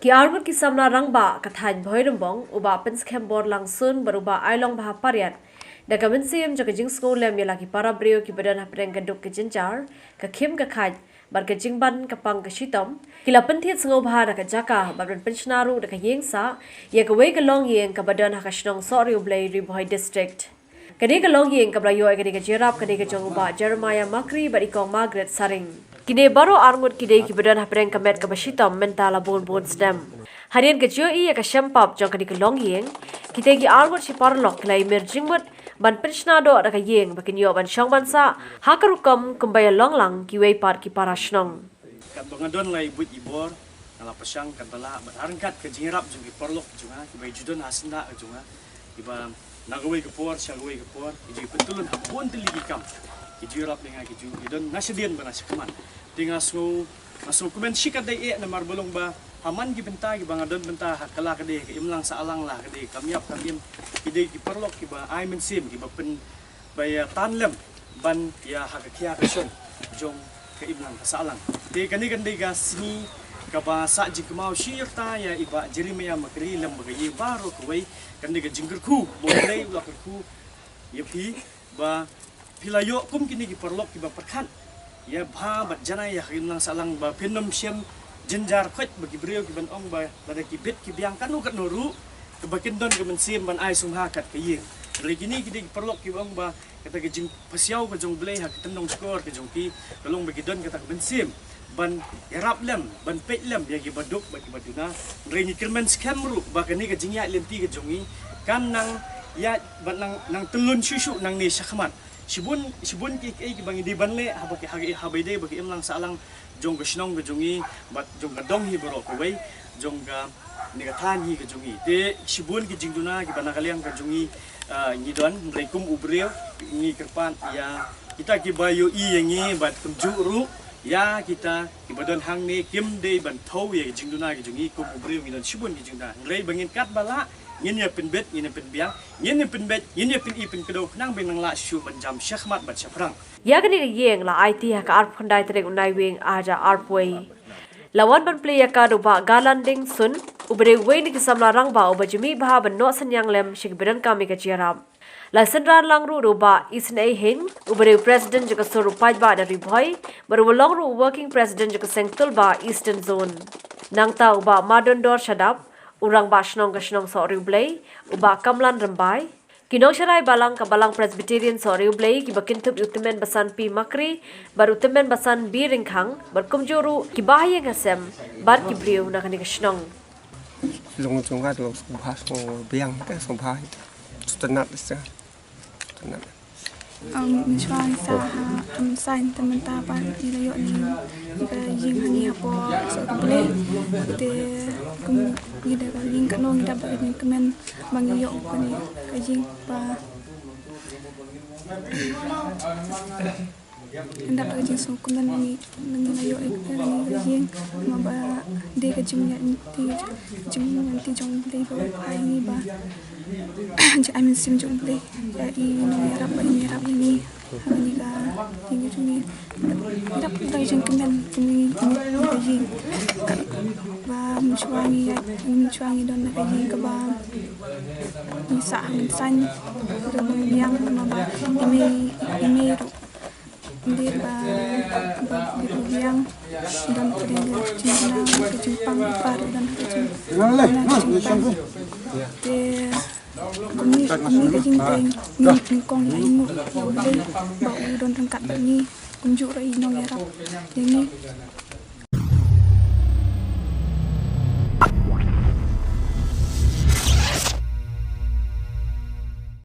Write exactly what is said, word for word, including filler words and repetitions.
Ki arngut ki samla rangbah ka thaiñ Bhoirymbong, u Bah Pynskhem Borlang Sun bad u Bah Ailongbha Pariat, da ka mynsiem jong ka jingsngewlem ïa la ki para briew kiba don hapdeng ka duk ka jynjar, ka khim ka khait bad ka jingban ka pang ka shitom, ki la pynthied sngewbha da ka jaka bad ban pynshna ruh da ka ïing sah ïa kawei ka longïing kaba don ha ka shnong Sohriewblei, Ri Bhoi District. Kane ka longïing kaba la ïoh ïa kane ka jingïarap ka dei ka jong u Bah Jeremiah Makri bad i Kong Margaret Saring. Kine baroh arngut ki dei kiba don hapdeng ka met kaba shitom mynta la bun bun snem. Hadien ka jingïohi ïa ka shempap jong kane ka longïing, kita ki arngut shi paralok ki la ïamir jingmut ban pynshna doh da ka ïing ba kin ïoh ban shong ban sah ha ka rukom kumba ïalong lang kiwei pat ki para shnong. Katba nga don la i buit i bor, nga la pyrshang katba lah bad ha ryngkat ka jingïarap jong ki paralok jong nga, kiba ju don ha syndah jong nga, kiba na kawei ka por sha kawei ka por ki ju pyntylun ha bun tylli ki kam, ki ju ïarap ïa nga, ki ju ïadon na shadien bad na shakhmat. Te nga sngew, nga sngewkmen shikatdei eh namar ba long ba ha man ki bynta kiba nga don bynta ha ka la ka dei ka imlang sahlang, la ka dei kam ïap kam im, ki dei ki paralok kiba ai mynsiem, kiba pyn ba ïa tan lem ban ïa ha ka khia ka shong jong ka imlang ka sahlang. Te kane kan dei ka sngi kaba sah jingkynmaw shi ïa kata ïa i Bah Jeremiah Makri lem bad ka ïing baroh kawei. Kan dei ka jingkyrkhu ba U Blei u la kyrkhu ïa phi ba phi la ïoh kum kine ki paralok kiba pyrkhat ïa bha bad janai ïa ka imlang sahlang, ba phin ym shem jynjar khoit ba ki briew ki ban ong ba lada ki bit ki biang katno katno ruh, ba kin don ka mynsiem ban ai sngewbha kat ka ïing. Hynrei kine ki dei ki paralok kiba ong ba kata ka jingpasiaw ka jong U Blei ha ka tyndong shkor ka jong ki, ka long ba ki don kata ka mynsiem ban ïarap lem, ban peit lem ïa kiba duk bad kiba duna. Hynrei ngi kyrmen skhem ruh ba kane ka jingïaid lynti ka jong ngi kan nang ïaid bad nang, nang tyllun shuh shuh nangne shakhmat. Shibun, shibun kiei kiei kiba ngi dei ban leh haba ki, haba, haba ïadei bad ka imlang sahlang jong ka shnong ka jong ngi bad jong ka dong hi baroh kawei, jong kane ka thaiñ hi ka jong ngi. Te shibun ki jingduna kiba na ka liang ka jong ngi, ah, ngi don, hynrei kum u briew ngi kyrpad ïa kita kiba ïohi ïa ngi bad kumjuh ruh ïa kita kiba don hangne, kim dei ban thew ïa ki jingduna ki jong ngi. Kum u briew ngi don shibun ki jingduna, hynrei ba ngin katba lah ngin ïa pynbit, ngin ïa pynbiang, ngin ïa pynbeit, ngin ïa pyni pynkdew khnang ba ngin nang lah shuh ban jam shakhmat bad shaphrang. Ïa kane ka ïing la aiti ha ka arphew khyndai tarik u Naiwieng arhajar arphew. La wan ban plie ïa ka da u Bah Galanding Sun, uba dei uwei na ki samla rangbah uba ju mih bha ban noh synñiang lem sha kiba donkam ïa ka jingïarap. La synran lang ruh da u Bah Isynei Hing, uba dei u President jong ka sur u paidbah na Ri Bhoi, bad uba long ruh u Working President jong ka Seng Tulbah Eastern Zone. Nangta u Bah Madondor Shadap, u Rangbah Shnong ka shnong Sohriewblei, u Bah Kamlan Rymbai, ki nongsharai balang ka Balang Presbyterian Sohriewblei, kiba kynthup ïa u Tymmen Basan P Makri bad u Tymmen Basan B Ryngkhang, bad kumjuh ruh ki bahaïing hasem bad ki briew na kane ka shnong. Long jong nga long sngewbha, sngewbiang te sngewbha. Sngewtynnat te sngewtynnat. Ym, mynshuwa ngi sah ha, ym, sah te mynta ba ngi la ïoh ïa ka ïing hangne hapoh Sohriewblei. Te kum ngi da ka ïing kano ngi da ba ngi kmen ba ngi ïoh kane ka ïing ba Nda ka jingsngewkmen ngi, ngi la ïoh ïa ka ïing, ma ba dei ka jingïaid, jingïaid jong U Blei ba u phai ngi ba jingïaid mynsiem jong U Blei. Ïa i nongïarap ba i ïarap ïa ngi ha kane ka ïing jong ngi. Nda ka jingsngewkmen ngi, ngi ka ïing ba mynshuwa ngi ïaid, mynshuwa ngi don na ka ïing kaba ngi sah ha mynsiem, ruh ba ngi ïang ma ba i mei, i mei ruh. Dei ba, ba, ba biang, don ka dei ka jingkynmaw, ka jingpang, i pa ruh don ka jingkynmaw, ka jingpang. Te kumne, kumne ka jingpang, ngi, ngi kong ïa i Mut, ïa U Blei, ba u don ryngkat bad ngi, kumjuh ruh i nongïarap ïa ngi.